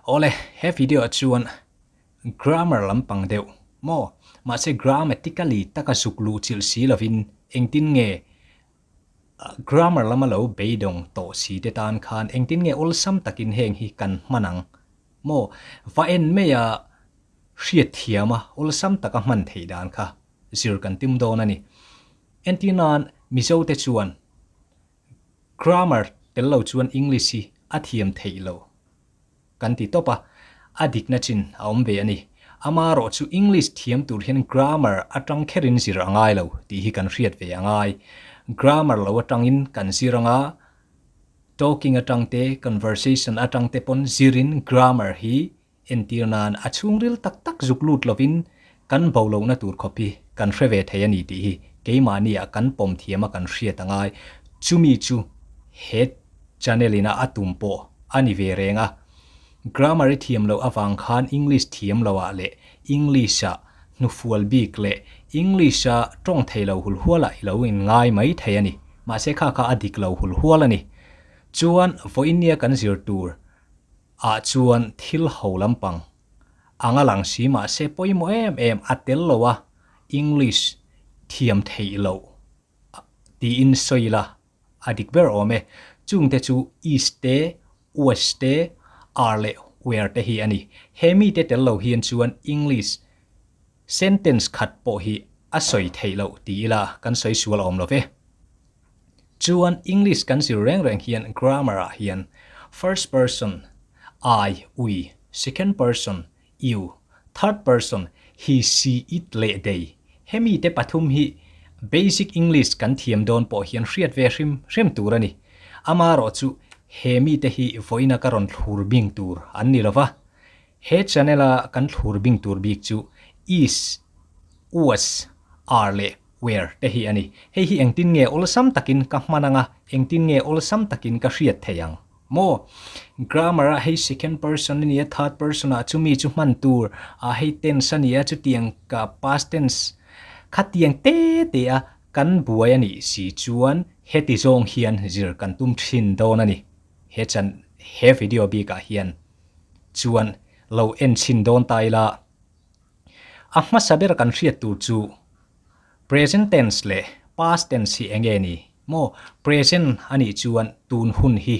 Awle, he video ah chuan grammar lampang deuh maw? Mahse grammatically taka zuk luh chilh si lovin engtin nge grammar lama lo beidawng tawh si te tan khan engtin nge awlsam takin heng hi kan hman ang maw? Va en mai a hriatthiam a awlsam taka hman theih dan kha zir kan tum dawn a ni. Entir nan Mizo te chuan grammar tel lo chuan English hi a thiam theih lo kan ti tawp a, a dikna chin a awm ve a ni. Amarawh chu English thiam tur hian grammar atang kherin zir a ngai lo tih hi kan hriat ve a ngai. Grammar lo atangin kan zir anga talking atang te, conversation atang te pawn zirin grammar hi Entir nan a chhungril tak tak zuk lut lovin kan bo lohna tur khawp hi kan hre ve thei a ni tih hi keimahni ah kan pawm thiam a kan hriat a ngai. Chumi chu he channel ina a tum pawh a ni ve reng a. Grammar i thiam loh avang khan English thiam lo ah leh English ah hnufual bik leh English a tawng thei lo hulhual ah i lo in ngai mai thei a ni. Mahse kha kha a dik lo hulhual a ni. Chuan vawiin nia kan zir tur ah chuan thil ho lampang anga lang si mahse pawimawh em em a tel lo a, English thiam theih loh tiin sawi la a dik ber awm e. Chungte chu is te, was te, are leh were te hi a ni. He mite tel lo hian chuan English sentence khat pawh hi a sawi theih loh ti ila kan sawi sual awm lo ve. Chuan English kan zir reng reng hian grammar ah hian first person, I, we, second person, you, third person, he, she, it leh they. Hemi te pathum hi basic English kan thiam dawn pawh hian hriat ve hrim hrim tur a ni. Amarawh chu he mite hi vawiina ka rawn thlur bing tur an ni lova. He channel a kan thlur bing tur bik chu is, was, are leh were te hi a ni. Hei hi engtin nge awlsam takin ka hman anga, engtin nge awlsam takin ka hriat thei ang maw? Grammar ah hei second person a nia, third person ah chumi chu hman tur ah hei tense a nia, chutiang ka past tense khatiang te te a kan buai a nih si chuan heti zawng hian zir kan tum thin dawn a ni. He chan he video bikah hian chuan lo en chhin dawn ta ila. A hmasa ber kan hriat tur chu present tense leh past tense hi eng nge ni maw? Present a nih chuan tun hun hi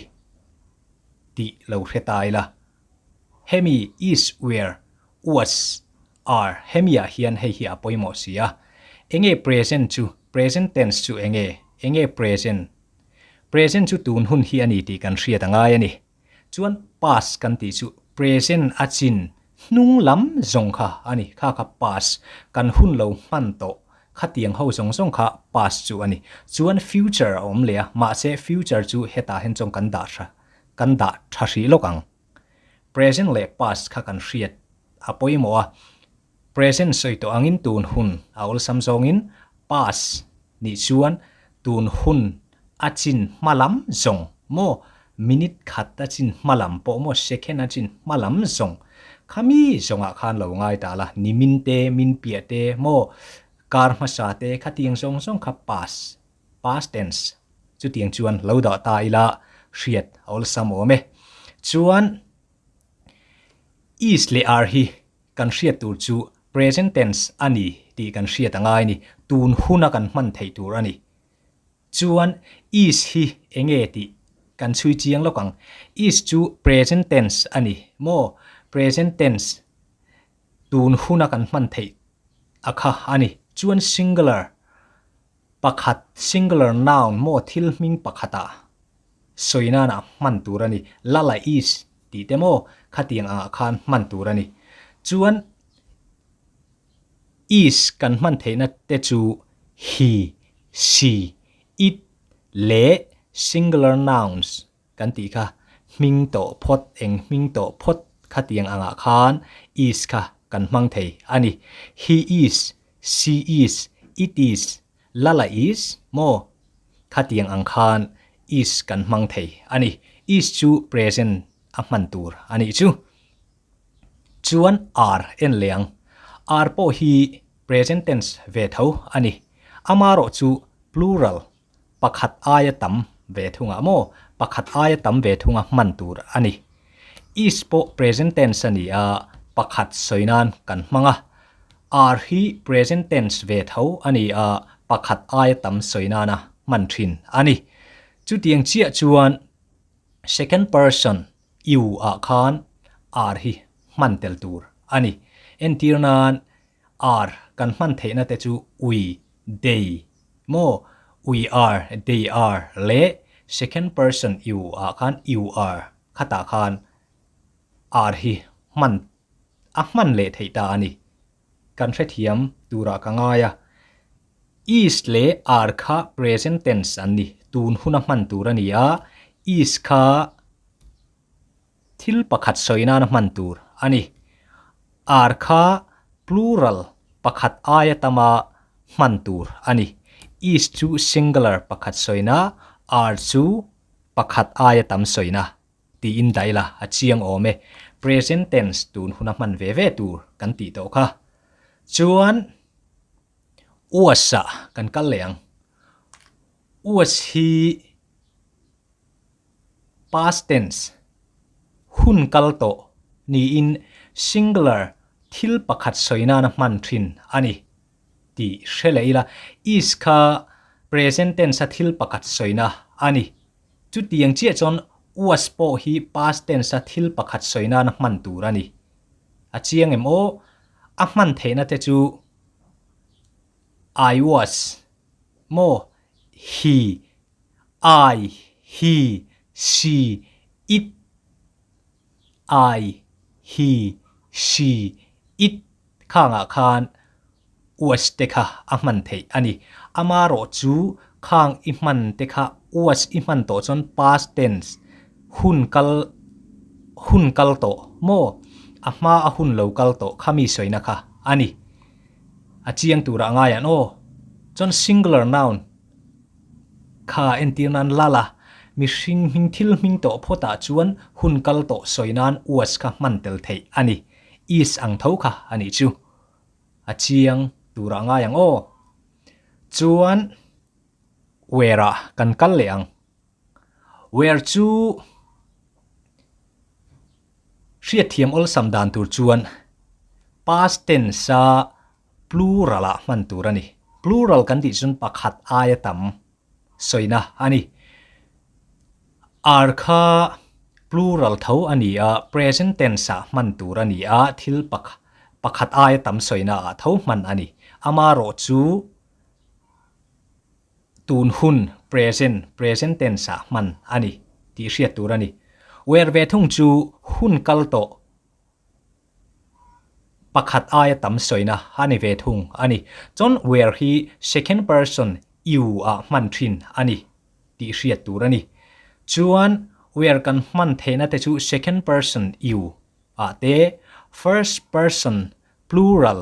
tih lo hre ta ila. Hemi is, were, was, are hemi ah hian hei hi a pawimawh si a. Eng nge present chu? Present tense chu eng nge? Eng nge present? Present chu tun hun hi a ni tih kan hriat a ngai a ni. Chuan past kan tih chu present a chin hnung lam zawng kha a ni. Kha kha past kan hun lo hman tawh khatiang ho zawng zawng kha past chu a ni. Chuan future a awm leh a, mahse future chu hetah hian chuan kan dah tha kan dah tha hrih lawk ang. Present leh past kha kan hriat a pawimawh a, present sawi tawh angin tun hun a awlsam zawngin past nih chuan tun hun a chin hma lam zawng maw minute khat a chin hma lam pawh maw second a chin hma lam zawng khami zawngah khan lo ngai ta la nimin te min piah te maw kar hmasa te khatiang zawng zawng kha past past tense chutiang chuan lo dah ta ila hriat a awlsam awm e chuan is leh are hi Kan hriat tur chu present tense a ni tih kan hriat a ngai a ni. Tun huna kan hman theih tur a ni. Chuan is hi enge tih kan chhui chiang lawk ang. Is chu present tense a ni maw? Present tense tun huna kan hman theih a kha a ni. Chuan singular pakhat singular noun maw thil hming pakhatah sawi nana hman tur a ni. Lala is tih te maw khatiang angah khan hman tur a ni. Chuan is kan hman theihna te chu he, she, it leh singular nouns kan tih kha hming tawh phawt, eng hming tawh phawt khatiang angah khan is kha kan hmang thei a ni. He is, she is, it is, Lala is maw? Khatiang ang khan is kan hmang thei a ni. Is chu present a hman tur a nih chu. Chuan are en leh ang. Are pawh hi present tense ve tho a ni. Amarawh chu plural pakhat aia tam ve thungah maw? Pakhat aia tam ve thunga hman tur a ni. Is pawh present tense a ni a, pakhat sawi nan kan hmang a. Are hi present tense ve tho a ni a, pakhat aia tam sawi nana hman thin a ni. Chutiang chiah chuan second person you ah khan are hi hman tel tur a ni. Entir nan Are kan hman theihna te chu we, they, maw? We are, they are leh second person you ah khan you are khatah khan are hi hman a hman leh theih ta a ni. Kan hrethiam turah ka ngai a. Is leh are kha present tense an ni, tun huna hman tur a ni a, is kha Thil pakhat sawi nana hman tur a ni. Ar kha plural pakhat aia tama hman tur a ni. Is chu singular pakhat sawina, ar chu pakhat aia tam sawina tiin dah ila a chiang awm e. Present tense tun huna hman ve ve tur kan tih tawh kha. Chuan was ah kan kal leh ang. Was hi. Past tense, hun kal tawh niin singular thil pakhat sawi nana hman thin a ni tih hre leh ila, is kha present tense a thil pakhat sawina a ni. Chutiang chiah chuan was pawh hi past tense a thil pakhat sawi nana hman tur a ni. A chiang em aw? A hman theihna te chu I was maw? He I, he, she, it I, he, she, it khangah khan was te kha a hman theih a ni. Amarawh chu khang i hman te kha was i hman tawh chuan past tense hun kal hun kal tawh maw a hma a hun lo kal tawh kha mi sawina kha a ni. A chiang turah ngai an aw. Chuan singular noun. Kha entir nan lal a, mihring hming thil hming tawh phawtah chuan hun kal tawh sawi nan was kha hman tel theih a ni. Is ang tho kha a nih chu. A chiang turah ngai ang aw. Chuan were ah kan kal leh ang. Were chu hriatthiam awlsam dan tur chuan past tense a Plural ah hman tur a ni. Plural kan tih chuan pakhat aia tam sawina a ni. Are kha plural tho a ni a, present tense ah hman tur a ni a, thil pakhat aia tam sawina ah tho hman a ni. Amarawh chu tun hun, present, present tense ah hman a ni tih hriat tur a ni. Were ve thung chu hun kal tawh. Pakhat aia tam sawina a ni ve thung a ni. Chuan were hi second person you ah hman thin a ni tih hriat tur a ni. Chuan were kan hman theihna te chu second person you ah te, first person plural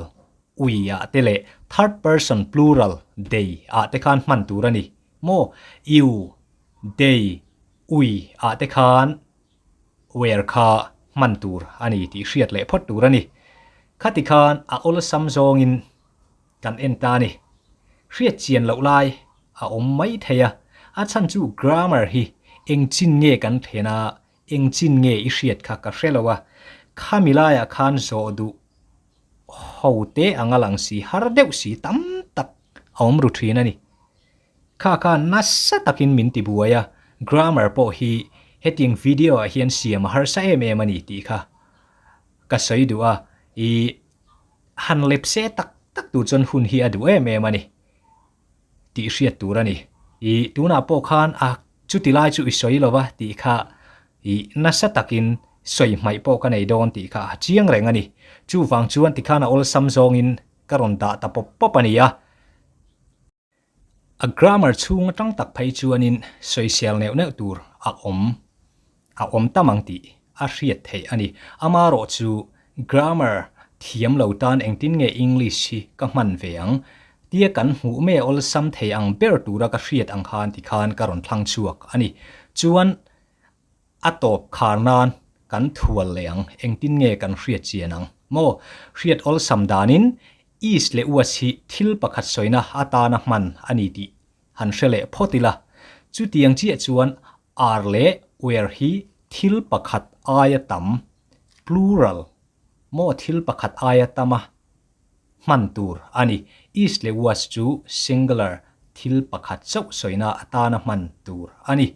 we ah te leh third person plural they ah te khan hman tur a ni. Maw you, they, we ah te khan Were kha hman tur a ni tih hriat leh phawt tur a ni. Khati khan a awlsam zawngin kan en ta a ni. Hriat chian loh lai a awm mai thei a, a chhan chu grammar hi eng chin nge kan then a, eng chin nge i hriat kha ka hre lo a, khami laiah khan zawh duh ho te anga lang si har deuh si tam tak a awm ru thin a ni. Kha kha nasa takin min ti buai a, grammar pawh hi hetiang video ah hian siam a harsa em em a ni tih kha ka sawi duh a, i han lep se tak tak tur chuan hun hi a duh em em a ni tih hriat tur a ni. I tunah pawh khan a chuti lai chu i sawi lo va tih kha i nasa takin sawi hmaih pawh ka nei dawn tih kha a chiang reng a ni. Chuvang chuan tikhan a awlsam zawngin ka rawn dah ta pawp pawp a ni a. A grammar chhung atang tak phei chuanin sawisel neuh neuh tur a awm a awm tam ang tih a hriat theih a ni. Amarawh chu grammar thiam lo tan engtin nge English hi ka hman ve ang tia kan hmuh mai a awlsam thei ang ber tura ka hriat ang khan tikhan ka rawn thlang chhuak a ni. Chuan A tawp khar nan kan thual leh ang, engtin nge kan hriat chian ang maw? Hriat awlsam danin is leh was hi thil pakhat sawina atana hman a ni tih han hre leh phawt ila. Chutiang chiah chuan are leh were hi Thil pakhat aia tam, plural, maw thil pakhat aia tama hman tur a ni. Is leh was chu singular, thil pakhat chauh sawina atana hman tur a ni.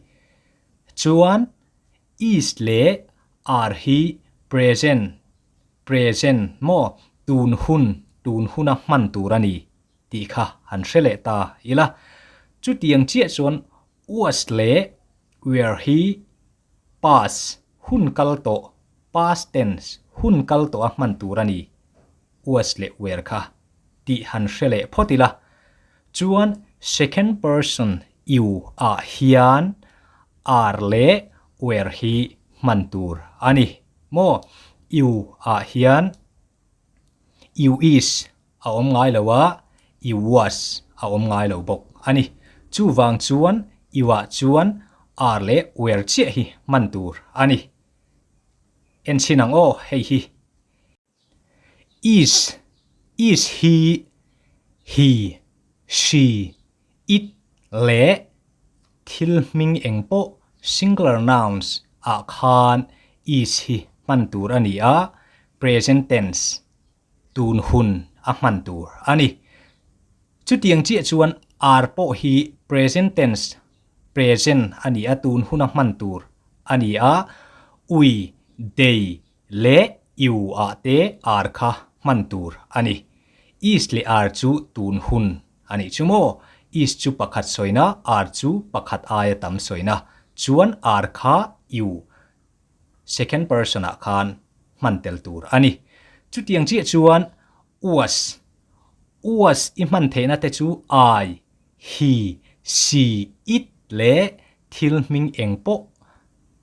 Chuan is leh are hi present, present, maw tun hun, tun huna hman tur a ni tih kha han hre leh ta ila. Chutiang chiah chuan was leh were hi past, hun kal tawh, past tense, hun kal tawh a hman tur a ni, was leh were kha tih han hre leh phawt ila. Chuan second person you ah hian are leh were hi hman tur a ni maw? You ah hian you is a awm ngai lo a, you was a awm ngai lo bawk a ni. Chuvang chuan you ah chuan are leh were chiah hi hman tur a ni. Enchhin ang aw hei hi. Is, is hi, he, she, it leh thil hming eng pawh singular nouns ah khan is hi hman tur a ni a, present tense, tun hun a hman tur a ni. Chutiang chiah chuan are pawh hi present tense, present a ni a, tun huna hman tur a ni a, we, they, Leh iu ah te ar kha hman tur a ni. Is leh ar chu tun hun a nih chu maw? Is chu pakhat sawina, ar chu pakhat aia tam sawina. Chuan ar kha iu second person ah khan hman tel tur a ni. Chutiang chiah chuan was, was i hman theihna te chu I, he, she, it leh thil hming eng pawh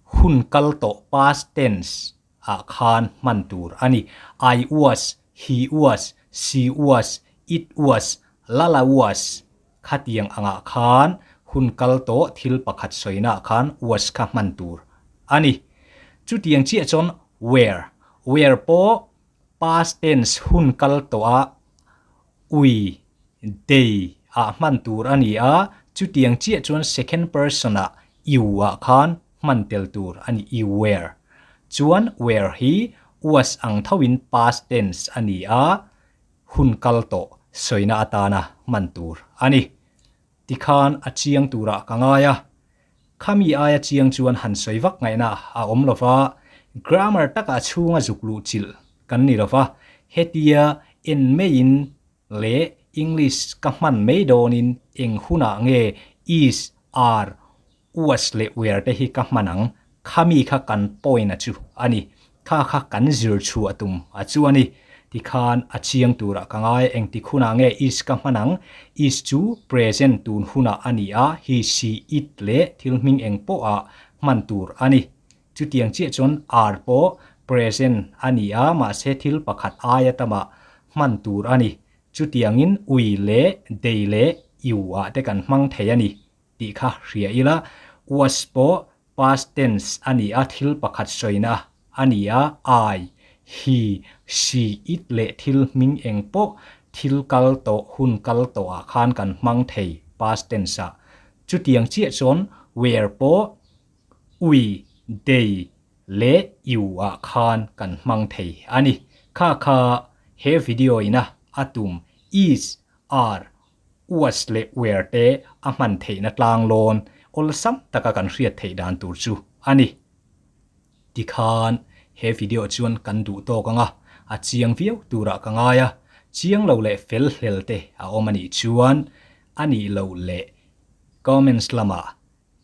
Hun kal tawh past tense ah khan hman tur a ni. I was, he was, she was, it was, Lala was khatiang angah khan hun kal tawh thil pakhat sawinaah khan was kha hman tur a ni. Chutiang chiah chuan were, were pawh Past tense hun kal tawh a ui, they, ah hman tur a ni a, chutiang chiah chuan second person ah you ah khan hman tel tur a ni, you were. Chuan were hi was ang thoin past tense a ni a, hun kal tawh sawina atana hman tur a ni. Tikhan a chiang turah ka ngai a, Khami aia chiang chuan han sawi vak ngaihna a awm lo va, grammar takah chhunga zuk luh chilh kan ni lo va, hetia en maiin leh English ka hman mai dawnin eng hunah nge is, are, was leh were te hi ka hman ang, khami kha kan point a chu a ni. Kha kha kan zir chhuah tum a chu a ni. Tikhan a chiang turah ka ngai, engtik hunah nge is ka hman ang? Is chu present tun hunah a ni a, he, she, it leh thil hming eng pawhah hman tur a ni. Chutiang chiah chuan are pawh present a ni a, mahse thil pakhat aia tamah hman tur a ni. Chutiangin we leh they leh you ah te kan hmang thei a ni tih kha hria ila, was pawh Past tense a ni a, thil pakhat sawina a ni a, I, he, she, it leh thil hming eng pawh thil kal tawh, hun kal tawhah khan kan hmang thei past tense ah. Chutiang chiah chuan were pawh we, they leh you ah khan kan hmang thei a ni. Kha kha he video ina a tum is, are, was leh were te a hman theihna tlang lawn awlsam taka kan hriat theih dan tur chu a ni. Tikhan he video chuan kan duh tawk ang a, a chiang viau turah ka ngai a, chiang lo leh fel hlel te a awm a nih chuan a nih loh leh comments lamah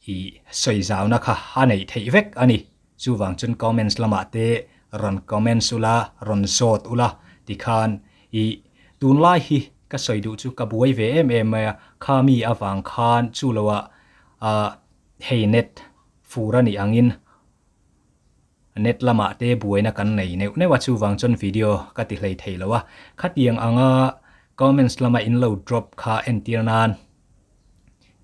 I sawi zauna kha a neih theih vek a ni. Chuvang chuan comments lamah te rawn comments ula, rawn zawt ula tikhan i tunlai hi ka sawi duh chu ka buai ve em em mai a, kha mi avang khan chu loah ah hei net fur a nih angin net lamah te buaina kan nei neuh neuh a, chuvang chuan video ka ti hlei thei lo a. Khatiang anga comments lama in lo drop kha entir nan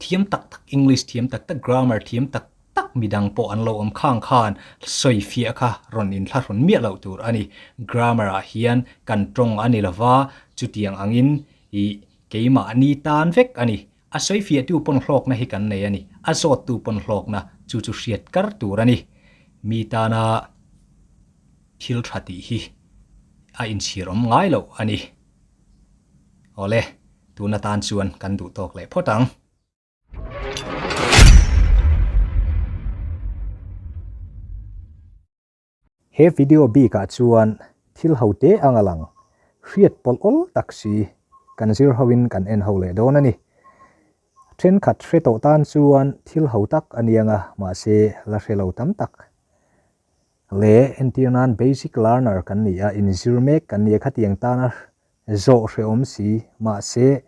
Thiam tak tak English thiam tak tak grammar thiam tak tak midang pawh an lo awm khang khan sawi fiah kha rawn inthlahrun miah loh tur a ni. Grammar ah hian kan tawng a ni lova, chutiang angin ih keimahni tan vek a ni. A sawi fiahtu pawn hlawkna hi kan nei a ni, a zawttu pawn hlawkna chu chu hriat kar tur a ni. Mi tana thil tha tih hi a inchhir awm ngai loh a ni. Awle, tun atan chuan kan duh tawk leh phawt ang. He video bikah chuan thil ho te ang a lang, hriat pawlh awl tak si kan zir hoin kan en ho leh dawn a ni. Thenkhat hre tawh tan chuan thil ho tak a niang a, mahse la hre lo tam tak. Leh entir nan basic learner kan ni a, inzir mek kan ni a, khatiang tana zawh hrehawm si, mahse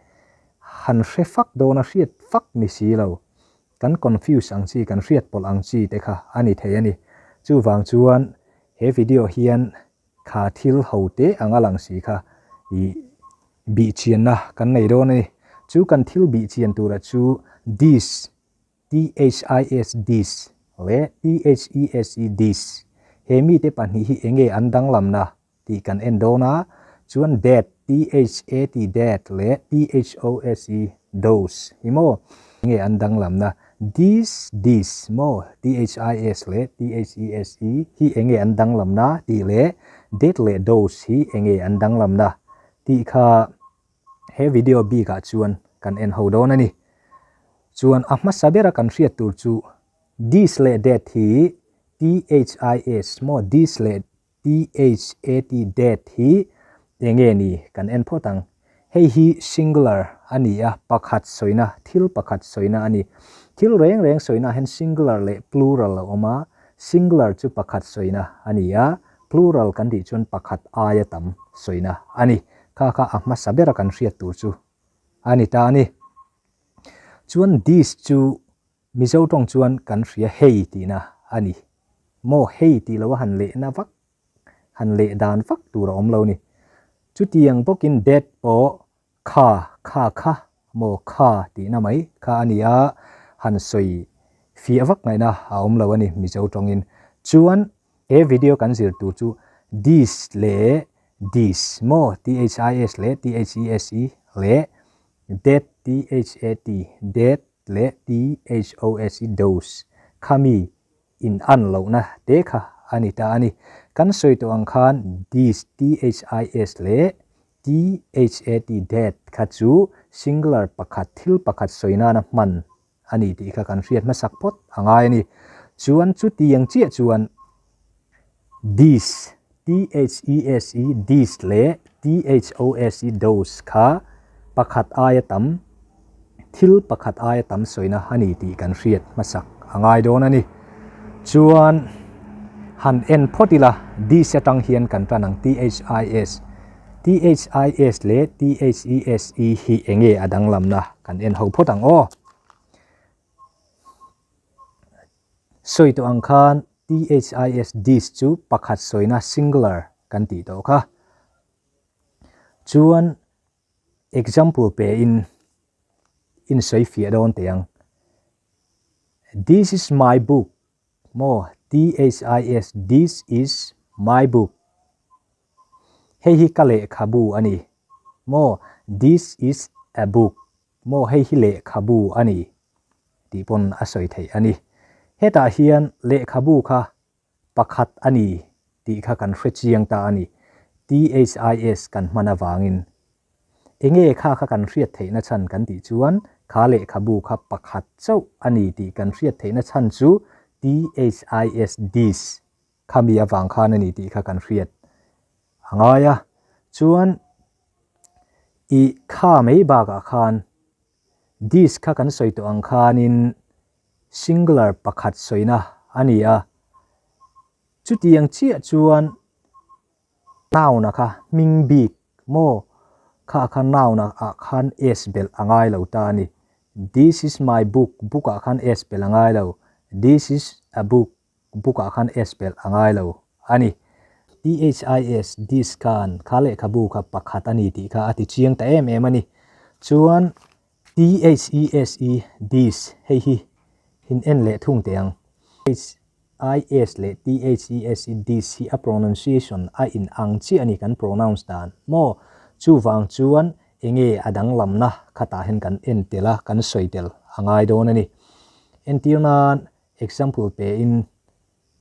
han hre fak dawn a hriat fak ni si lo. Kan confuse ang chi, kan hriat pawlh ang chi te kha a ni thei a ni. Chuvang chuan he video hian kha thil ho te ang a lang si kha ih bihchianna kan nei dawn a ni. Chu kan thil bihchian tura chu this, T-H-I-S, this, leh T-H-E-S-E, these, he mite pahnih hi enge an danglamna tih kan en dawn a, chuan that, T-H-A-T, that, leh T-H-O-S-E, those, hi maw? Nge an danglamna? This, these, maw? T-H-I-S leh T-H-E-S-E hi enge an danglamna tih leh that leh those hi enge an danglamna tih kha he video bikah chuan kan en ho dawn a ni. Chuan a hmasa bera kan hriat tur chu this leh that hi T-H-I-S, maw? This leh THAT that hi enge ni kan en phawt ang. Hei hi singular a ni a, pakhat sawina, thil pakhat sawina a ni. Thil reng reng sawina ah hian singular leh plural a awm a, singular chu pakhat sawina a ni a, plural kan tih chuan pakhat aia tam sawina a ni. Kha kha a hmasa bera kan hriat tur chu a ni ta a ni. Chuan this chu Mizo tawng chuan kan hria hei tihna a ni. Maw hei tih lo a han lehna vak, han leh dan vak tur a awm lo ni. Chutiang bawkin that pawh kha, kha kha, maw kha tihna mai kha a ni a, han sawi fiah vak ngaihna a awm lo a ni Mizo tawngin. Chuan he video kan zir tur chu this leh these, maw T-H-I-S leh T-H-E-S-E leh that, T-H-A-T, that leh T-H-O-S-E, those, khami in an lohna te kha a ni ta a ni. Kan sawi tawh ang khan this, T-H-I-S, leh T-H-A-T, that, kha chu singular pakhat, thil pakhat sawi nana hman a ni tih kha kan hriat hmasak phawt a ngai a ni. Chuan chutiang chiah chuan These, T-H-E-S-E, these leh T-H-O-S-E, those, kha pakhat aia tam, thil pakhat aia tam sawina a ni tih kan hriat hmasak a ngai dawn a ni. Chuan han en phawt ila, these atang hian kan tan ang, T-H-I-S. T-H-I-S leh T-H-E-S-E hi enge a danglamna kan en ho phawt ang aw. Sawi tawh ang khan THIS this chu pakhat sawina singular kan tih tawh kha. Chuan example pe in in sawi fiah dawn teh ang. This is my book maw THIS this is my book. Hei hi ka lehkhabu a ni maw this is a book maw hei hi lehkhabu a ni. tih pawn a sawi theih a ni. Hetah hian lehkhabu kha pakhat a ni tih kha kan hre chiang ta a ni. THIS kan hman avangin enge kha kha kan hriat theihna chhan kan tih chuan kha lehkhabu kha pakhat chauh a ni tih kan hriat theihna chhan chu THIS this khami avang khan a ni tih kha kan hriat a ngai a. Chuan i kha mai bakah khan This kha kan sawi tawh ang khanin singular pakhat sawina a ni a, chutiang chiah chuan noun a kha hming bik maw kha kha noun ah khan s belh a ngai lo ta a ni. This is my book, book ah khan s belh a ngai lo. This is a book, book ah khan s belh a ngai lo a ni. THIS, this, khan kha lehkhabu kha pakhat a ni tih kha a ti chiang ta em em a ni. Chuan THESE, these, hei hi in en leh thung teh ang. THIS leh THESE, these, hi a pronunciation a in ang chiah a ni kan pronounce dan maw? Chuvang chuan enge a danglamna khatah hian kan en tel a, kan sawi tel a ngai dawn a ni. Entir nan example pe in.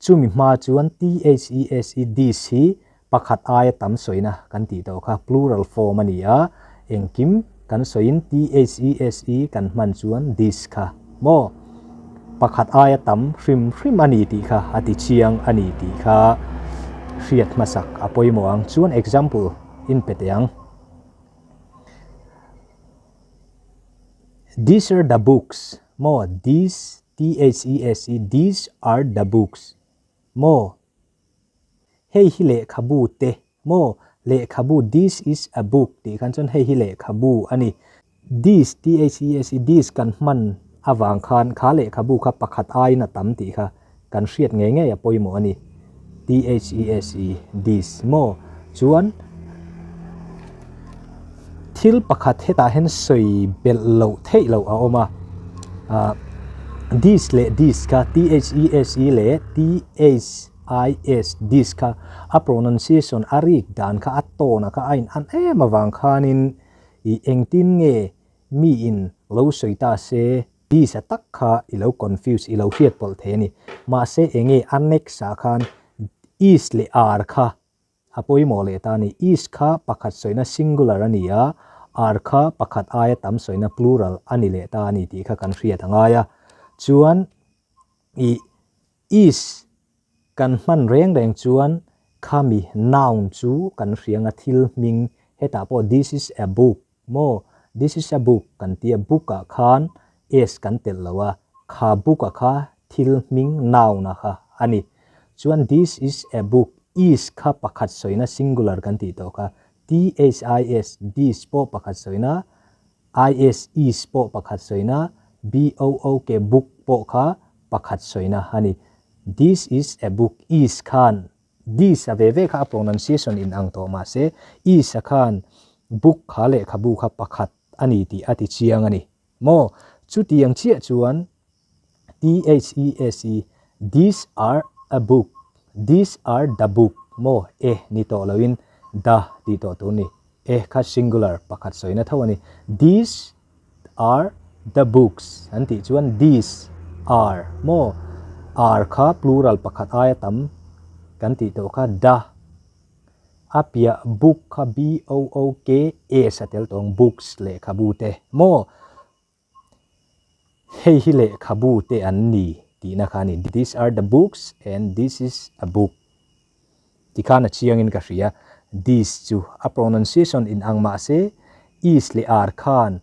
Chumi hma chuan THESE these hi pakhat aia tam sawina kan tih tawh kha plural form a ni a, engkim kan sawiin THESE kan hman chuan these kha maw pakhat aia tam hrim hrim a ni tih kha a ti chiang a ni tih kha hriat hmasak a pawimawh ang. Chuan example in pe teh ang. These are the books maw these THESE these are the books maw hei hi lehkhabu te maw lehkhabu this is a book tih khan chuan hei hi lehkhabu a ni. These THESE these kan hman avang khan kha lehkhabu kha pakhat aiin a tam tih kha kan hriat ngei ngei a pawimawh a ni. THESE this maw? Chuan thil pakhat hetah hian sawi belh loh theih loh a awm a. Ah this leh this kha THESE leh THIS this kha a pronunciation a rik dan kha a tone a kha a in an em avang khanin ih engtin nge miin lo sawi ta se This a tak kha i lo confuse, i lo hriat pawlh thei a ni. Mahse enge a next ah khan is leh are kha a pawimawh leh ta a ni. Is kha pakhat sawina singular a ni a, are kha pakhat aia tam sawina plural a ni leh ta a ni tih kha kan hriat a ngai a. Chuan i is kan hman reng reng chuan khami noun chu kan hriang a thil hming hetah pawh this is a book Maw? This is a book kan tia book ah khan s kan telh lo a, kha book ah kha thil hming noun a kha a ni. Chuan this is a book, is kha pakhat sawina singular kan tih tawh kha, t-h-i-s this pawh pakhat sawina, i-s is pawh pakhat sawina, b-o-o-k book pawh kha pakhat sawina a ni. This is a book, is khan This a ve ve kha a pronunciation in ang tawh mahse is a khan book kha lehkhabu kha pakhat a ni tih a ti chiang a ni maw? Chutiang chiah chuan THESE these are a book, these are the book maw e ni tawh loin the tih tawh tur ni e kha singular pakhat sawina tho a ni. These are the books an tih chuan these are maw are kha plural pakhat aia tam kan tih tawh kha the a piah book kha b o o k s a tel tawh ang books lehkhabu te maw hei hi lehkhabu te an ni tihna kha a ni these are the books and this is a book. Tikhan a chiangin ka hria, this chu a pronunciation in ang mah se, is leh are khan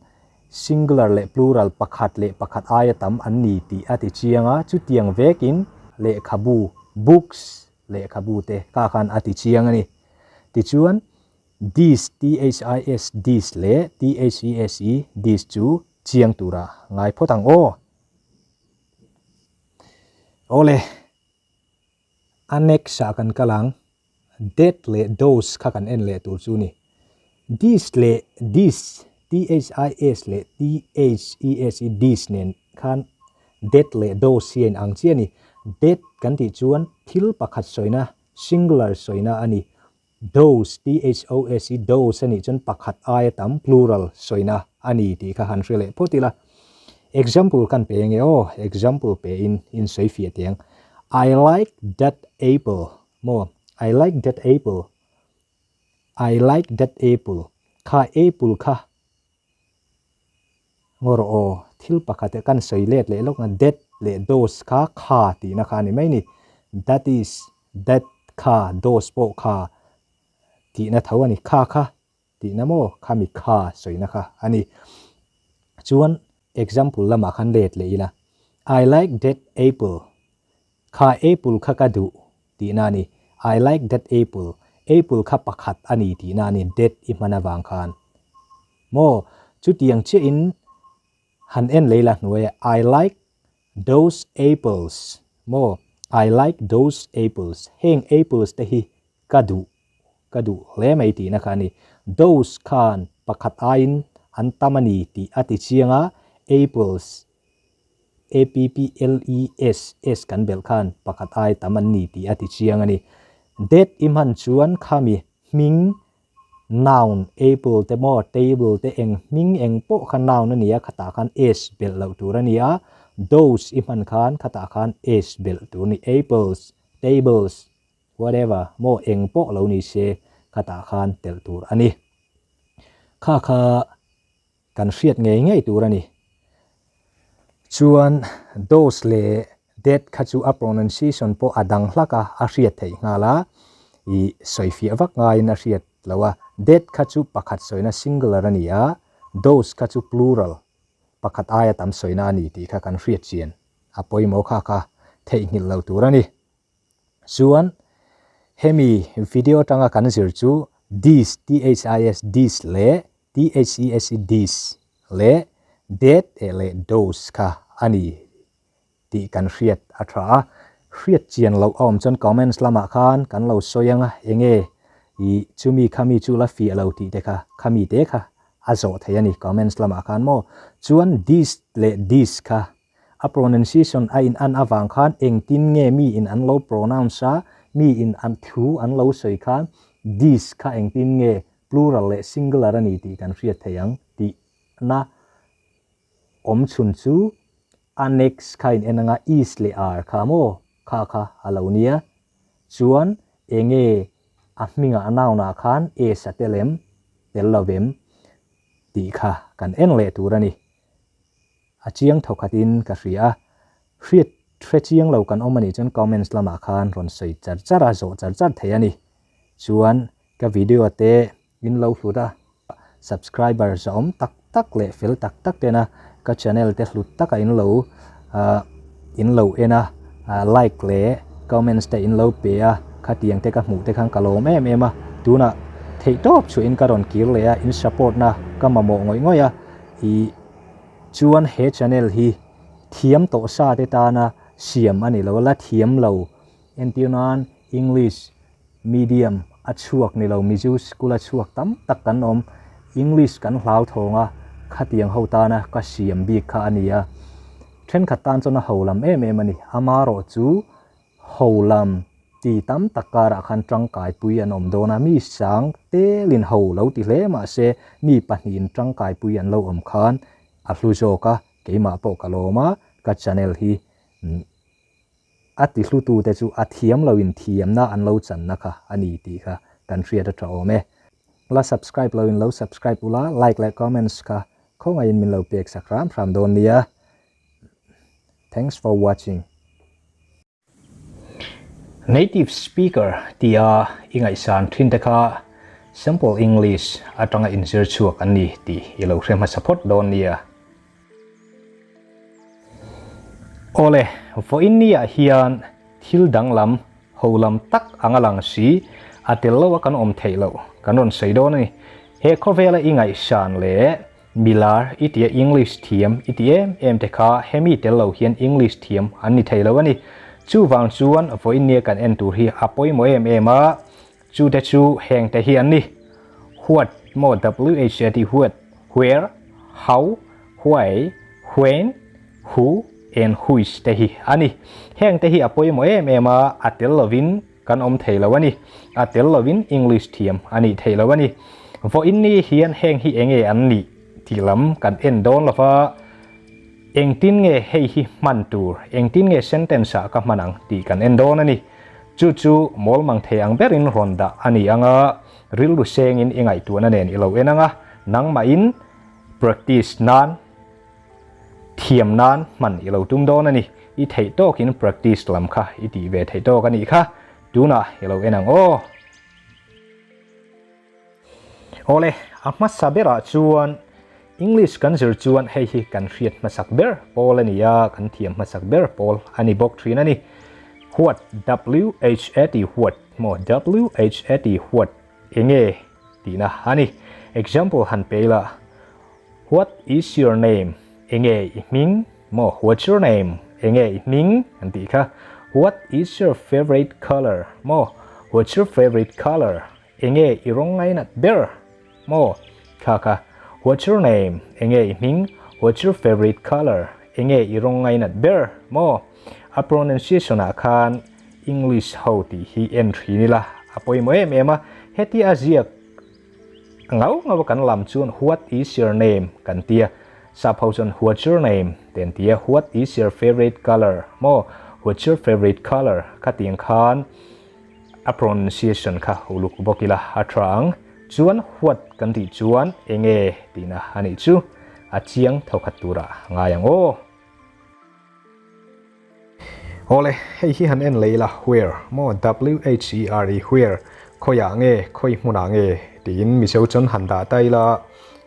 singular leh plural pakhat leh pakhat aia tam an ni tih a ti chiang a, chutiang vekin lehkhabu, books, lehkhabu te kha khan a ti chiang a ni. Tichuan, this, t-h-i-s, this leh t-h-e-s-e, these chu chiang tura ngai phawt ang aw. Awle. A next ah kan kal ang. That leh those kha kan en leh tur chu ni. This leh this, T-H-I-S leh T-H-E-S-E, these nen khan that leh those hi a inang chiah a ni. That kan tih chuan thil pakhat sawina, singular sawina a ni. Those, T-H-O-S-E, those a nih chuan pakhat aia tam, plural, sawina a ni tih kha han hre leh phawt ila. Example kan pe enge aw, example pe in in sawi fiah teh ang. I like that apple, maw? I like that apple. I like that apple. Kha apple kha ngaw rawh aw, thil pakhat eh kan sawi let leh lawk na that leh those kha kha tihna kha a ni mai ni. That is that kha those pawh kha tihna tho a ni. Kha kha tihna maw khami kha sawina kha a ni. Chuan example lamah khan let leh ila I like that apple kha apple kha ka duh tihna a ni. I like that apple apple kha pakhat a ni tihna a ni that i hman avang khan. Maw? Chutiang chiahin han en lei la hnuaia I like those apples maw? I like those apples heng apples te hi ka duh ka duh hle mai tihna kha a ni. Those khan pakhat aiin an tam a ni tih a ti chiang a, apples A P P L E S s kan belh khan pakhat ai tam an ni tih a ti chiang a ni. That i hman chuan khami hming Noun, apple te maw, table te eng hming eng pawh kha noun a ni a, khatah khan s belh loh tur a ni a, those i hman khan khatah khan s belh tur a ni, apples, tables, whatever maw eng pawh lo ni se khatah khan telh tur a ni. Kha kha kan hriat ngei ngei tur a ni. Chuan those leh that kha chu a pronunciation pawh a dang hlak a, a hriat theih nghal a, ih sawifiah vak ngaiin a hriat lo a. That kha chu pakhat sawina singular a ni a, those kha chu plural, pakhat aia tam sawina a ni tih kha kan hriat chian a pawimawh kha kha theihnghilh lo tur a ni. Chuan hemi video atanga kan zir chu this, T-H-I-S, this leh T-H-E-S-E, these, leh that eh leh those kha a ni tih kan hriat a tha a. Hriat chian loh a awm chuan comments lamah khan kan lo sawi ang a, enge ih chumi khami chu la fiah lo tih te kha khami te kha a zawh thei a ni comments lamah khan maw. Chuan this leh these kha A pronunciation a in an avang khan engtin nge mi in an lo pronounce a, mi in an thu an lo sawi khan this kha engtin nge plural leh singular a ni tih kan hriat thei ang tih na awm chhun chu a next kha in en anga is leh are kha maw kha kha a lo nia. Chuan enge a hmingah noun ah khan s a tel em tel lo em tih kha kan en leh tur a ni. A chiang thawkhatin ka hria a, hriat hre chiang lo kan awm a nih chuan comments lamah khan rawn sawi char char a, zawh char char thei a ni. Chuan ka video te in lo hlut a, subscriber zawm tak tak leh fel tak tak tena ka channel te hlut taka in lo in lo en a, like leh comments te in lo pe a, khatiang te ka hmuh te khan ka lawm em em a, tunah theihtawp chhuahin ka rawn kir leh a, in support na ka mamawh ngawih ngawih a, ih. Chuan he channel hi thiam tawh sa te tana siam a ni lo, la thiam lo. Entir nan English medium a chhuak ni lo, Mizo school a chhuak tam tak kan awm. English kan hlau thawng a, khatiang ho tana ka siam bik kha a ni a. Thenkhat tan chuan a ho lam em em a ni. Amarawh chu Ho lam ti tam tak karah khan tangkaipui an awm dawn a, mi sang telin ho lo ti hle mah se mi pahnihin tangkaipui an lo awm khan a hlu zawk a, keimah pawh ka lawm a, ka channel hi a ti hlutute chu a thiam loin thiamna an lo channa kha a ni tih kha kan hriat a tha awm e. La subscribe loin lo subscribe ula, like leh comments kha khawngaihin min lo pek sak hram hram dawn nia. Thanks for watching. Native speaker tia i ngaihsan thin te kha simple English atanga inzir chhuak an ni tih i lo hre hmasa phawt dawn nia. Awle, vawiin ni ah hian thil danglam ho lam tak anga lang si a tel lo a kan awm theih loh kan rawn sawi dawn a ni. He khawvela i ngaihsan leh Milar i tia English thiam i ti em em te kha hemi tel lo hian English thiam an ni thei lo a ni. Chuvang chuan vawiin nia kan en tur hi a pawimawh em em a, chu te chu heng te hi an ni, What maw WH a ti what, where, how, why, when, who and which te hi a ni. Heng te hi a pawimawh em em a, a tel lovin Kan awm thei lo a ni. A tel lovin English thiam a nih theih lo a ni. Vawiin ni hian heng hi enge an nih tih lam kan en dawn lo va, engtin nge hei hi hman tur, engtin nge sentence ah ka hman ang tih kan en dawn a ni. Chu chu mawl mang thei ang berin rawn dah a ni ang a, rilru sengin i ngaihtuahna nen i lo en ang a, nangmahin practice nan, Thiam nan hman i lo tum dawn a ni. I theih tawkin practice lam kha i tih ve theih tawk a nih kha. Tunah i lo en ang aw. Awle, a hmasa berah chuan English kan zir chuan hei hi kan hriat hmasak ber pawl a ni a, kan thiam hmasak ber pawl a ni bawk thin a ni. What, W-H-A-T, what maw? W-H-A-T, what, enge tihna a ni. Example han pe ila. What is your name? Enge i hming? Maw, what's your name? Enge i hming? An tih kha. What is your favorite color? Maw, what's your favorite color? Enge i rawng ngainat ber? Maw, kha kha. What's your name? Enge i hming? What's your favorite color? Enge i rawng ngainat ber? Maw, a pronunciation ah khan English ho tih hi en thin ila a pawimawh em em a. Hetia a ziak Ngau ngau a kan lam chuan what is your name kan ti a, sap ho chuan what's your name te an ti a, what is your favourite colour maw, What's your favorite color? Khatiang khan a pronunciation kha uluk bawk ila a tha ang. Chuan what kan tih chuan enge tihna a nih chu a chiang thawkhat turah ngai ang aw. Awle, hei hi han en leh ila where maw W-H-E-R-E where khawiah nge khawi hmunah nge tiin Mizo chuan han dah ta ila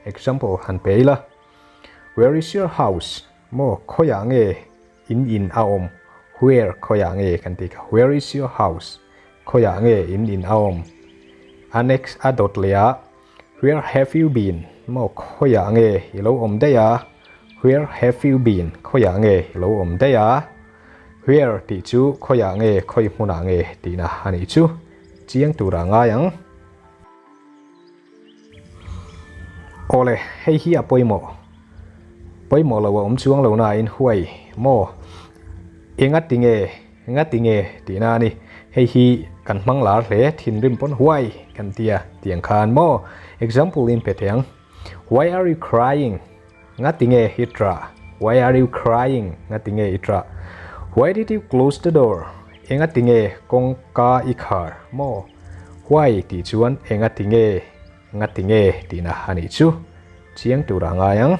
example han pe ila Where is your house? Maw khawiah nge in in a awm? Where khawiah nge kan tih kha Where is your house? Khawiah nge in in a awm? A next a dawt leh ah Where have you been? Maw khawiah nge i lo awm daih a? Where have you been? Khawiah nge i lo awm daih a? Where tih chu khawiah nge khawi hmunah nge tihna a nih chu. Chiang turah ngai ang. Awle, hei hi a pawimawh. Pawimawh lo a awm chuang lo nain huai maw? Enga tinge? Nga tinge tihna a ni. Hei hi kan hmang lar hle, thinrim pawn huai kan ti a tiang khan maw? Example in pe thei ang. Why are you crying? Nga tinge i trah? Why are you crying? Nga tinge i trah? Why did you close the door? Enga tinge kawngka i khar maw? Why tih chuan enga tinge, nga tinge tihna a nih chu. Chiang turah ngai ang.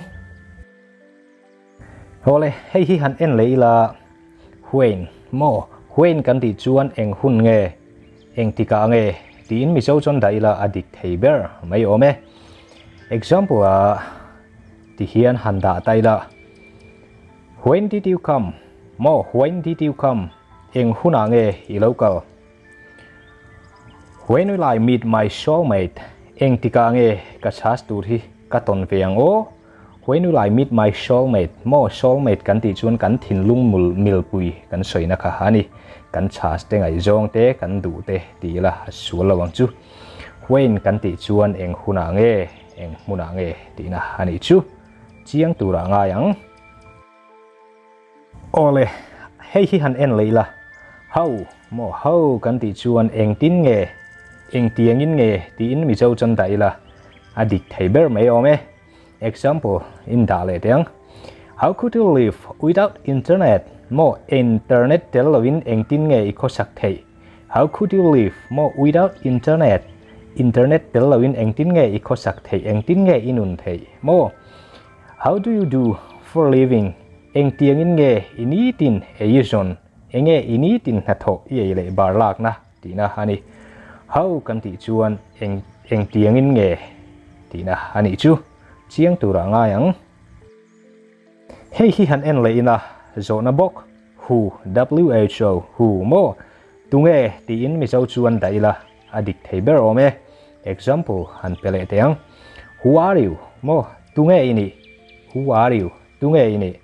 Awle, hei hi han en leh ila, When maw? When kan tih chuan eng hun nge, eng tikah nge tiin Mizo chuan dah ila a dik thei ber mai awm e. Example ah ti hian han dah ta ila, When did you come? Maw, when did you come? Eng hunah nge i lo kal? When will I meet my soulmate? Eng tikah nge ka chhas tur hi ka tawn ve ang aw? When will I meet my soulmate? Maw soulmate kan tih chuan kan thinlung mul milpui kan sawina kha a ni. Kan chhas te ngaihzawng te kan duh te ti ila a sual lo ang chu. When kan tih chuan eng hunah nge, eng hmunah nge tihna a nih chu. Chiang turah ngai ang. Awle, hei hi han en leh ila. How, maw how kan tih chuan engtin nge, engtiangin nge tiin Mizo chuan dah ila a dik thei ber mai awm e. Example in dah leh teh ang. How could you live without internet? Maw internet tel lovin engtin nge i khawsak theih? How could you live maw without internet? Internet tel lovin engtin nge i khawsak theih, engtin nge i nun theih? Maw How do you do for living? Engtiangin nge i nitin ei i zawn? Enge i nitin hnathawh i ei leh bar lakna tihna a ni. How kan tih chuan eng engtiangin nge tihna a nih chu chiang turah ngai ang. Hei hi han en leh ina zawhna bawk who, WHO, who maw? Tunge tiin Mizo chuan dah ila a dik thei ber awm e. Example han pe leh teh ang. Who are you? Maw? Tunge i nih? Who are you? Tunge i nih?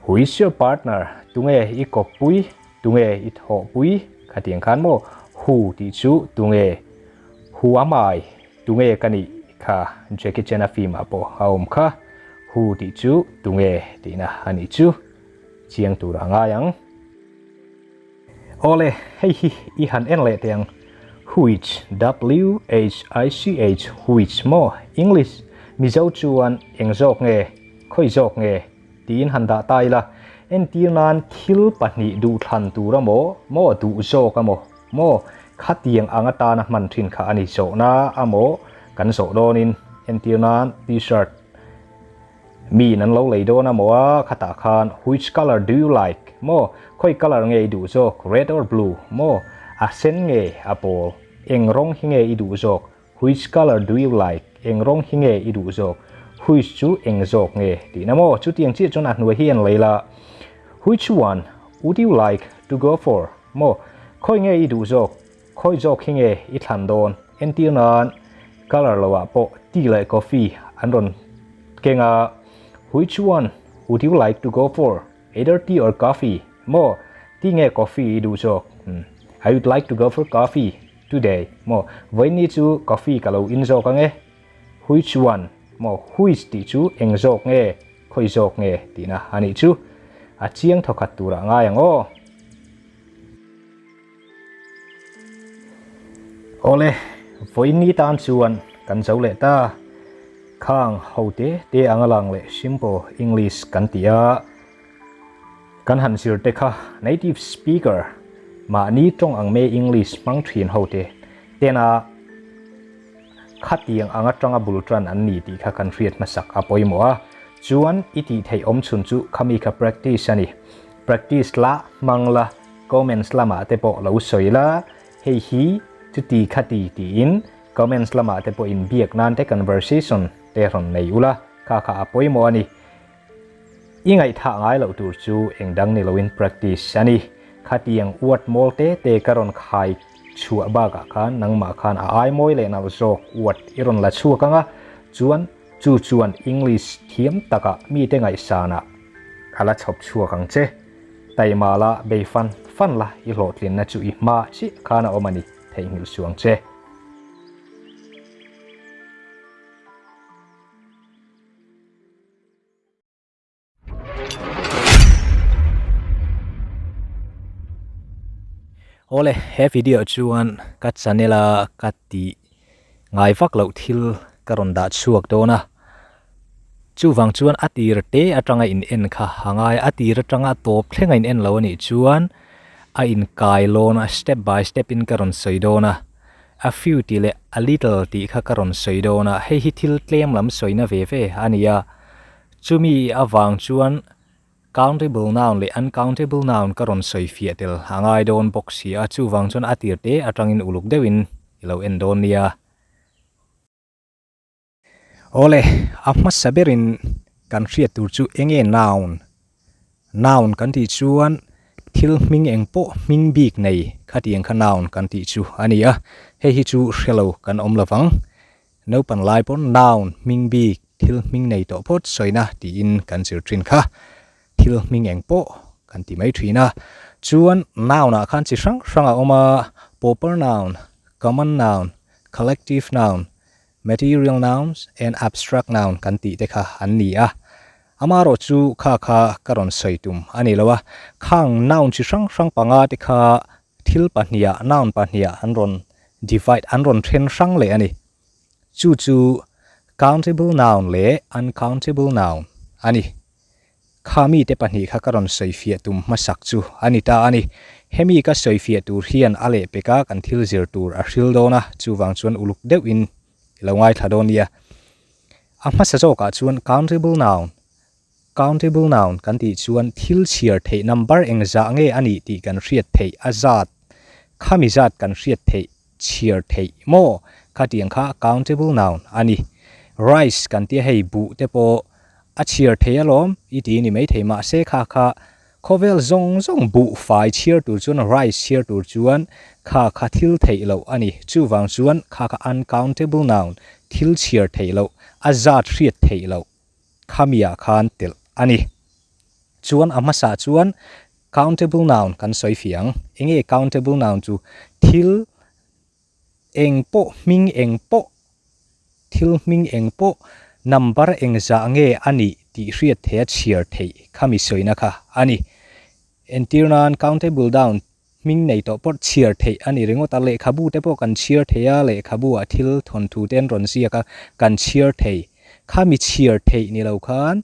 Who is your partner? Tunge i kawppui? Tunge i thawhpui? Khatiang khan maw? Who tih chu tunge? Who am I? Tunge ka nih kha? Jackie Chan-a film ah pawh a awm kha. Who tih chu tunge tihna a nih chu. Chiang tur a ngai ang. Awle, hei hi i han en leh teh ang. Which, W-H-I-C-H, which maw? English, Mizo chuan eng zawk nge, khawi zawk nge? tiin han dah ta ila. Entir nan thil pahnih duhthlan tur amaw, maw duh zawk amaw, maw khatiang ang atana hman thin kha a ni zawhna amaw kan zawh dawnin entir nan T-shirt, Mi in an lo lei dawn a maw a, khatah khan which colour do you like maw, khawi colour nge i duh zawk, red or blue maw, a sen nge a pawl, eng rawng hi nge i duh zawk, which colour do you like, eng rawng hi nge i duh zawk, which chu eng zawk nge tihna maw, chutiang chiah chuan a hnuai hi en lei la, which one would you like to go for maw, khawi nge i duh zawk, Khawi zawk hi nge i thlan dawn? Entir nan colour lo ah pawh tea leh coffee an rawn keng a, Which one would you like to go for? Either tea or coffee? Maw, tea nge coffee i duh zawk? I would like to go for coffee today. Maw, vawiin chu coffee ka lo in zawk ange. Which one? Maw, which tih chu eng zawk nge, khawi zawk nge tihna a nih chu. A chiang thawkhat turah ngai ang aw. Awle, vawiin ni tan chuan kan zo leh ta. Khang ho te te anga lang leh simple English kan ti a. Kan han zir te kha native speaker mahni tawng ang me English hmang thin ho te tena khatiang ang atanga bul tan an ni tih kha kan hriat hmasak a pawimawh a. Chuan i tih theih awm chhun chu khami kha practice a ni. Practice la hmang la, comments lamah te pawh lo sawi la, hei hi chuti khati tiin comments lamah te pawh inbiak nan te conversation te rawn nei ula, kha kha a pawimawh a ni. I ngaihthah ngai loh tur chu eng dang ni loin practice a ni. Khatiang uat mawl te te ka rawn khai chhuah bakah khan nangmah khan a ai mawi leh nalh zawk uat i rawn la chhuak ang a, chuan chu chuan English thiam takah mite ngaihsanah a la chhawp chhuak ang che. Taima la bei fan fan la i hlawhtlinna chu i hma chiah khan a awm a ni theihnghilh suh ang che. Awle he video chuan ka channel a ka tih ngai vak loh thil ka rawn dah chhuak dawn a chuvang chuan a tir te atanga in en kha a ngai a tir atanga tawp thleng a in en lo a nih chuan a inkai lawn a step by step in ka rawn sawi dawn a. A few tih leh a little tih kha ka rawn sawi dawn a, hei hi thil tlem lam sawina ve ve a ni a. Chumi avang chuan countable noun leh uncountable noun ka rawn sawi fiah tel a ngai dawn bawk si a, chuvang chuan a tir te atangin uluk deuhin i lo en dawn nia. Awle, a hmasa berin kan hriat tur chu eng nge noun? Noun kan tih chuan thil hming eng pawh hming bik nei khatiang kha noun kan tih chu a ni a, hei hi chu hre lo kan awm lo vang. Naupan lai pawn noun hming bik thil hming nei tawh phawt sawina tiin kan zir thin kha. Thil hming eng pawh kan ti mai thin a. Chuan noun ah khan chi hrang hrang a awm a, proper noun, common noun, collective noun, Material nouns and abstract noun kan tih te kha an ni a. Amaherawh chu kha kha ka rawn sawi tum a ni lo a. Khang noun chi hrang hrang panga te kha thil pahniha, noun pahniha an rawn divide, an rawn then hrang leh a ni. Chu chu countable noun leh uncountable noun a ni. Kha mite pahnih kha ka rawn sawifiah tum hmasak chu a ni ta a ni. Hemi ka sawifiah tur hian a lehpeka kan thil zir tur a hril dawn a, chuvang chuan uluk deuhin i lo ngaithla dawn nia. A hmasa zawkah chuan countable noun, countable noun, kan tih chuan thil chhiar theih number engzah nge a nih tih kan hriat theih a zat, khami zat kan hriat theih chhiar theih maw? Khatiang kha countable noun a ni. Rice kan tia hei buh te pawh a chhiar thei alawm i ti ni maithei mahse kha kha khawvel zawng zawng buh fai chhiar tur chuan rice chhiar tur chuan kha kha thil theih loh a ni. Chuvang chuan kha kha uncountable noun thil chhiar theih loh a zat hriat theih loh khamiah khan telh a ni. Chuan a hmasa chuan countable noun kan sawi fih ang. Enge countable noun chu? Thil eng pawh hming eng pawh, thil hming eng pawh number eng zah nge a nih tih hriat theih a chhiar theih khami sawina kha a ni. Entir nan countable down hming nei tawh pawh chhiar theih a ni ringawt a, lehkhabu te pawh kan chhiar thei a, lehkhabu ah thil thawnthu te an rawn ziak a, kan chhiar thei. Khami chhiar theih ni lo khan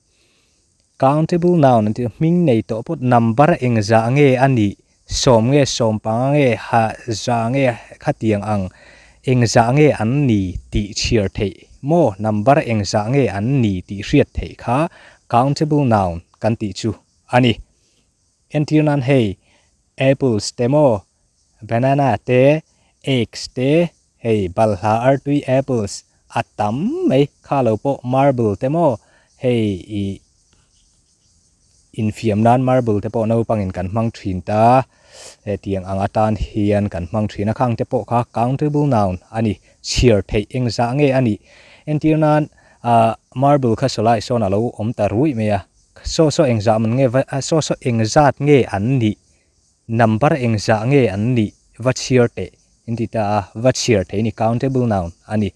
Countable noun an tih chu hming nei tawh pawt number engzah nge a nih, sawm nge sawm panga nge ha za nge khatiang ang engzah nge an ni tih chhiar theih maw number engzah nge an ni tih hriat theih kha countable noun kan tih chu a ni. Entir nan hei apples te maw banana te eggs te hei balhla artui apples a tam mai kha lo pawh marble te maw hei ih infiam nan marble te pawh naupangin kan hmang thin ta hetiang ang atan hian kan hmang thin a khang te pawh kha countable noun a ni chhiar theih engzah nge a nih entir nan ah marble kha sawlai sawn a lo awm ta ruih mai a saw saw engzah man nge va saw saw engzat nge an nih Number engzah nge an nih va chhiar teh in ti ta a, va chhiar theih a ni, countable noun a ni.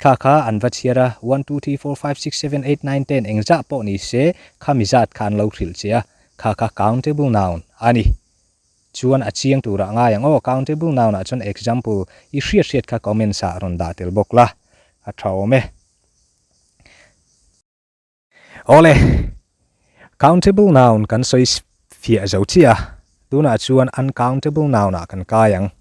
Kha kha an va chhiar a, one, two, three, four, five, six, seven, eight, nine, ten engzah pawh ni se khami zat kha an lo hrilh che a, kha kha countable noun a ni. Chuan a chiang turah ngai ang aw, countable noun ah chuan example i hriat hriat kha comments ah rawn dah tel bawk la, a tha awm e. Awle, Countable noun kan sawi fiah zo chiah a, tunah chuan uncountable noun ah kan kai ang.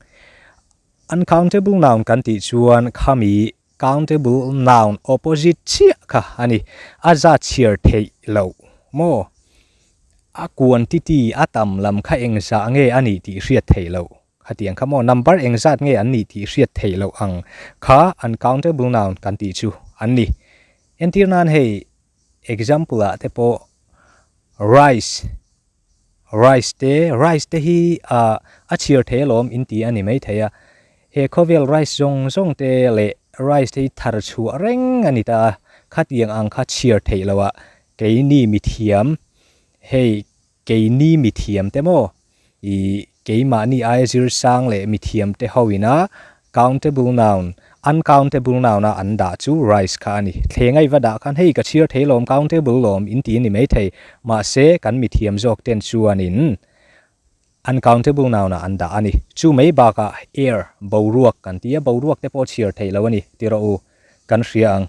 Uncountable noun kan tih chuan khami countable noun opposite chiah kha a ni. A zat chhiar theih loh maw? A quantity a tam lam kha engzah nge a nih tih hriat theih loh khatiang kha maw? Number engzat nge an nih tih hriat theih loh ang kha uncountable noun kan tih chu an ni. Entir nan hei example ah te pawh rice Rice te, rice te hi ah a chhiar thei alawm in ti a ni maithei a. He khawvel rice zawng zawng te leh rice te hi thar chhuah reng a ni ta a, khatiang ang kha chhiar theih loh ah keini mithiam, hei keini mithiam te maw ih keimahni aia zir sang leh mithiam te ho ina Countable noun, uncountable noun a an dah chu rice kha a ni. Thleng a i va dah khan hei ka chhiar thei lawm countable lawm in ti a ni maithei. Mahse kan mithiam zawk ten chuanin uncountable noun ah an dah a ni. Chu mai bakah air, boruak kan ti a, boruak te pawh chhiar theih lo a ni ti rawh u. Kan hria ang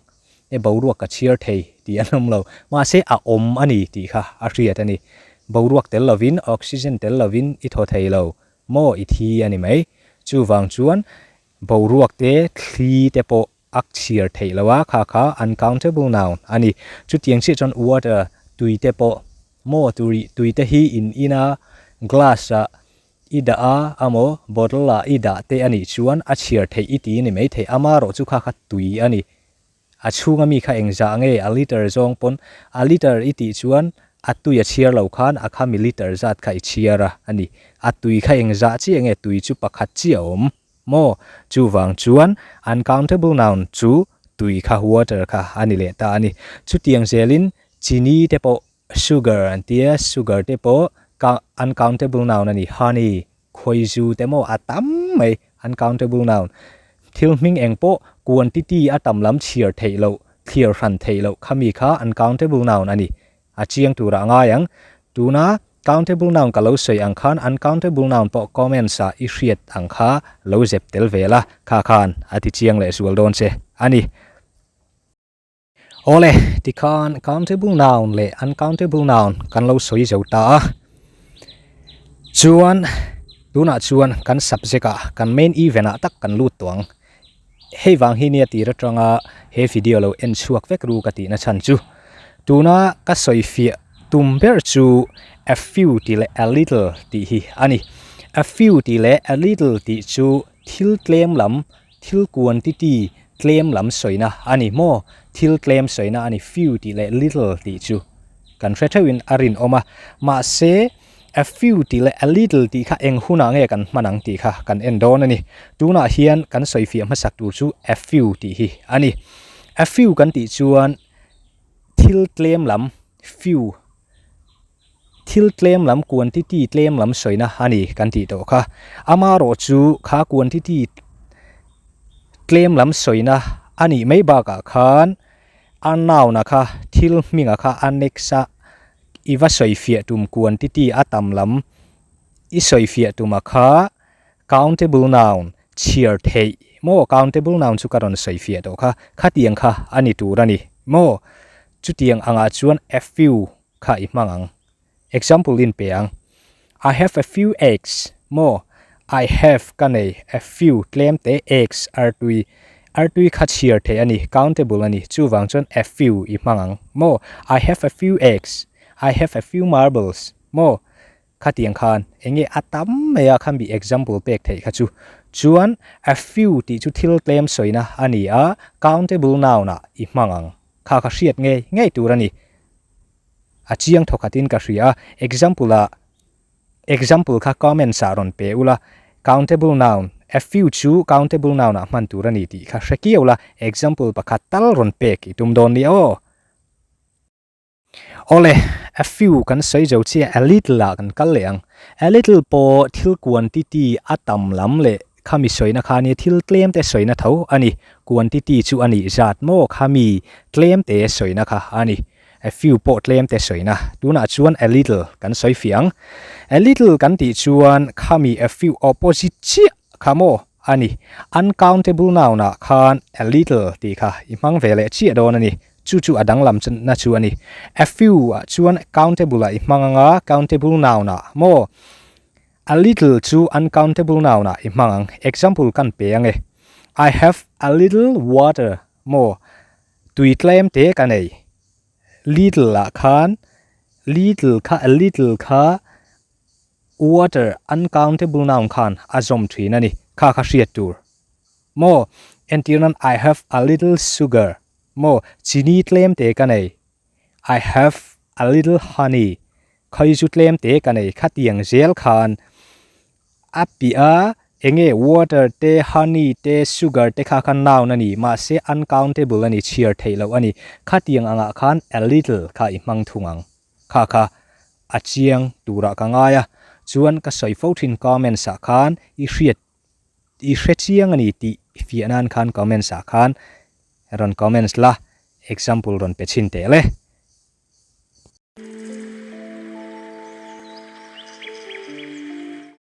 e boruak ka chhiar thei tih an awm lo. Mahse a awm a ni tih kha a hriat a ni. Boruak tel lovin, oxygen tel lovin i thaw thei lo. Maw i thi a ni mai. Chuvang chuan boruak te, thli te pawh a chhiar theih lo a, kha kha uncountable noun a ni. Chutiang chiah chuan water, tui te pawh, maw tui tui te hi in in a, glass ah i dah a amaw bottle ah i dah te a nih chuan a chhiar theih i ti a ni maithei. Amarawh chu kha kha tui a ni. A chhunga mi kha engzah nge a liter zawng pawn a liter i tih chuan a tui a chhiar lo khan a kha mi liter zat kha i chhiar a a ni. A tui kha engzah chiah nge tui chu pakhat chiah a awm maw? Chuvang chuan uncountable noun chu tui kha water kha a ni leh ta a ni. Chutiang zelin chini te pawh sugar an tia sugar te pawh uncountable noun a ni honey Khawizu te maw a tam mai, uncountable noun. Thil hming eng pawh quantity a tam lam chhiar theih loh, thliar hran theih loh khami kha uncountable noun a ni. A chiang turah a ngai ang. Tuna countable noun ka lo sawi ang khan uncountable noun pawh comments ah i hriat ang kha lo zep tel ve la, kha khan a ti chiang leh zual dawn che a ni. Awle, tikhan countable noun leh uncountable noun kan lo sawi zo ta a. Chuan tunah chuan kan subject ah kan main event ah tak kan lut tawh ang. Hei vang hi nia tir atanga he video lo en chhuak vek ru ka tihna chhan chu. Tuna ka sawi fiah tum ber chu a few tih leh a little tih hi a ni. A few tih leh a little tih chu thil tlem lam Thil quantity tlem lam sawina a ni maw? Thil tlem sawina a ni few tih leh little tih chu kan hre theuhin a rinawm a. Mahse, a few tih leh a little tih kha eng hunah nge kan hman ang tih kha kan en dawn a ni. Tunah hian kan sawifiah hmasak tur chu a few tih hi a ni. A few kan tih chuan thil tlem lam, few, Thil tlem lam quantity tlem lam sawina a ni kan tih tawh kha. Amarawh chu kha quantity tlem lam sawina a nih mai bakah khan a noun-a kha thil hminga kha a next-a i va sawifiah tum quantity a tam lam i sawifiah tuma kha countable noun chhiar theih maw countable noun chu ka rawn sawifiah tawh kha khatiang kha a ni tur a ni maw chutiang angah chuan a few kha i hmang ang. Example in pe ang. I have a few eggs. Maw? I have ka nei, a few, tlem te, eggs, artui. Artui kha chhiar theih a ni, countable a ni. Chuvang chuan a few i hmang ang. Maw? I have a few eggs. I have a few marbles. Maw? Khatiang khan enge a tam mai a khami example pek theih kha chu. Chuan a few tih chu thil tlem sawina a ni a, countable noun ah i hmang ang. Kha kha hriat ngei ngei tur a ni. A chiang thawkhatin ka hria a, example ah example kha comments ah rawn pe ula, countable noun, a few chu countable noun ah hman tur a ni tih kha hre kiau la, example pakhat tal rawn pek i tum dawn nia aw. Awle, a few kan sawi zo chiah a little ah kan kal leh ang. A little pawh thil quantity a tam lam leh Khami sawina kha nia thil tlem te sawina tho a ni. Quantity chu a nih zat maw khami tlem te sawina kha a ni. A few pawh tlem te sawina. Tunah chuan a little kan sawi fiah ang. A little kan tih chuan khami a few opposite chiah kha maw a ni. Uncountable noun ah khan a little tih kha i hmang ve leh chiah dawn a ni. Chu chu a danglam na chu a ni. A few ah chuan countable ah i hmang ang a, countable noun ah maw? A little chu uncountable noun ah i hmang ang. Example kan pe ang e. I have a little water maw? Tui tlem te ka nei. Little ah khan little kha a little kha water uncountable noun khan a zawm thin a ni. Kha kha hriat tur. Maw? Entir nan I have a little sugar. Maw? Chini tlem te ka nei. I have a little honey. Khawi chu tlem te ka nei. Khatiang zel khan a piah a enge water te, honey te, sugar te kha kha noun a ni. Mahse uncountable a ni, chhiar theih loh a ni. Khatiang angah khan a little kha i hmang thung ang. Kha kha a chiang turah ka ngai a. Chuan ka sawi fo thin comments ah khan i hriat i hre chiang a ni tih fiah nan khan comments ah khan rawn comments la, example rawn pe chhin teh le.